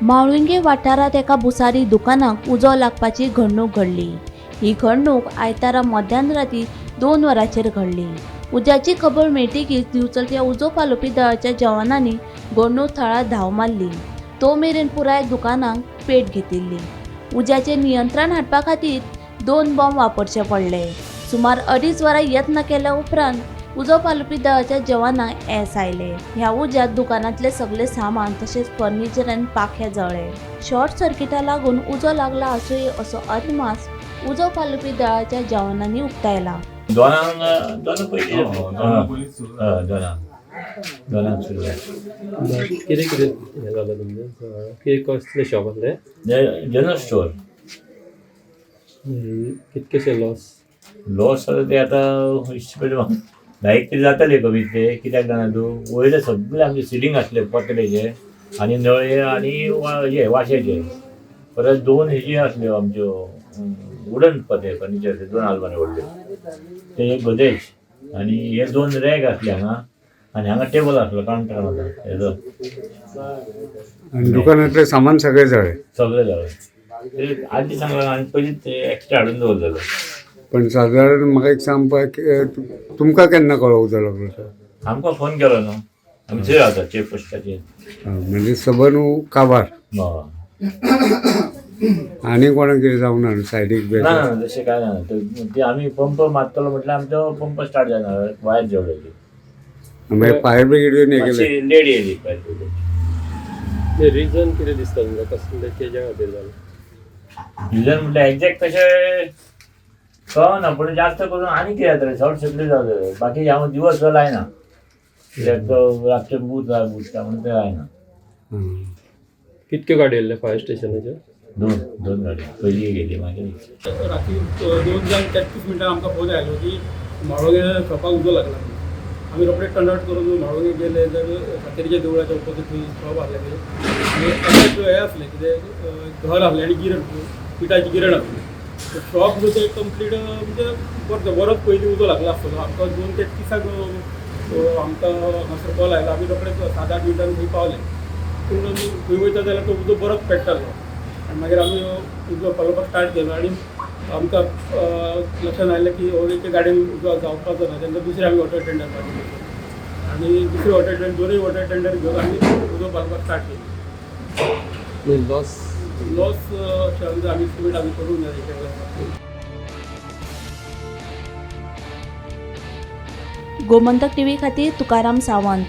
म्हाळुंगे वाठारांत एका भुसारी दुकानाक उजो लागपाची घडणूक घडली. ही घडणूक आयतारा मध्यान राती 2 वरांचेर घडली. उज्याची खबर मेळटकीच दिवचलच्या उजो पालोवपी दळाच्या जवानांनी घडणूक थळार धांव मारली. तो मेरेन पुराय दुकानाक पेट घेतिल्ली. उज्याचें नियंत्रण हाडपा खातीर 2 बॉम्ब वापरचे पडले. सुमार 2.5 वरां यत्न केल्या उपरांत उजो पालोवपी दळाच्या जवानांक येस आयलें. ह्या उज्यांत दुकानांतले सगळे सामान तशेंच फर्निचर आनी पाखे जळ्ळे. शॉर्ट सर्किटा लागून उजो लागला आसुये असो अदमास उजो पालोवपी दळाच्या जवानांनी उक्तायला. दोनांक पयलीं दोनांक सुरू जालें. कितें कितें हें जालें तुमचें? कितें कसलें शॉप आसलें? General store. कितकेशे लॉस? लॉस जाता ते आतां इस्टिमेट लायक तरी जाताले कमी ते, कित्याक जाणा तूं, वयले सगळे आमचे सिलींग आसले पत्र्याचे आनी नळे आनी हे वाशेचे, परत 2 हेजी आसल्यो आमच्यो वुडन पत्रे फर्निचर, 2 आलमारी व्हडल्यो, ते एक गोदरेज आनी हे 2 रॅक आसले हांगा, आनी हांगा टेबल आसलो कावंटर आसा हेजो. आनी दुकानांतलें सामान सगळें जळ्ळें? सगळें जालें. ते आदी सांगलां आनी पयलींच ते एक्स्ट्रा हाडून दवरलेलो. पण सादारण म्हाका एक सांग पळय, तुमकां केन्ना कळ्ळो उजो लागलो तो? आमकां फोन केलो न्हू, आमी थंय रावता चेक पोस्टाचेर. म्हणजे सबंद काबार. आनी कोणाक कितें जावंक ना न्हू सायडीक बी? ना ना, तशें कांय ना. ते आमी पंप मारतलो म्हटल्यार आमचो पंप स्टार्ट जायना, वायर जेवढी. मागीर फायर ब्रिगेड येवन हे केलें? लेट येयली फायर ब्रिगेड. रिजन कितें दिसता तुमकां, कसलें तेज्या खातीर जालें? रिजन म्हटल्यार एक्झॅक्ट तशें कळना, पूण जास्त करून आनी कितें जातलें, शॉर्ट सर्कीट जातलें. बाकी हांव दिवस सुद्दां लायना, कित्याक तो रातचें बूत बुसता म्हणून तें लायना. कितक्यो गाडी येयल्ले फायर स्टेशनाचेर? दोन गाडी पयली गेली, मागीर राती 2:33 आमकां फोन आयलो की म्हाळुंगे शॉपाक उजो लागला. आमी रोखडे टर्न आवट करून म्हाळुंगे गेले, जाल्यार सातेरीच्या देवळाच्या ऑपोजीट थंय शॉप आसलें. आनी हें आसलें कितें, घर आसलें आनी गिरण, पिठाची गिरण आसली. शॉप जो ते कंप्लीट म्हणजे बरोच पयलीं उजो लागला आसतलो. आमकां 2:33 आमकां हांगासर कॉल आयलो. आमी रोखडे 7-8 मिनटान थंय पावले. पूण थंय वयता जाल्यार तो उजो बरोच पेट्टालो आनी मागीर आमी उजो पालोवपाक स्टार्ट केलो आनी आमकां लक्षांत आयलें की हो एके गाडयेन उजो जावपाचो ना. तेन्ना दुसरे आमी वॉटर टेंडर मारले आनी दुसरे वॉटर टेंडर, 2 वॉटर टेंडर घेवन आमी उजो पालोवपाक स्टार्ट केली. लॉस? लॉस अशें आमी एस्टिमेट आमी करूंक ना तेच्या. गोमंतक टीव्ही खातीर तुकाराम सावंत.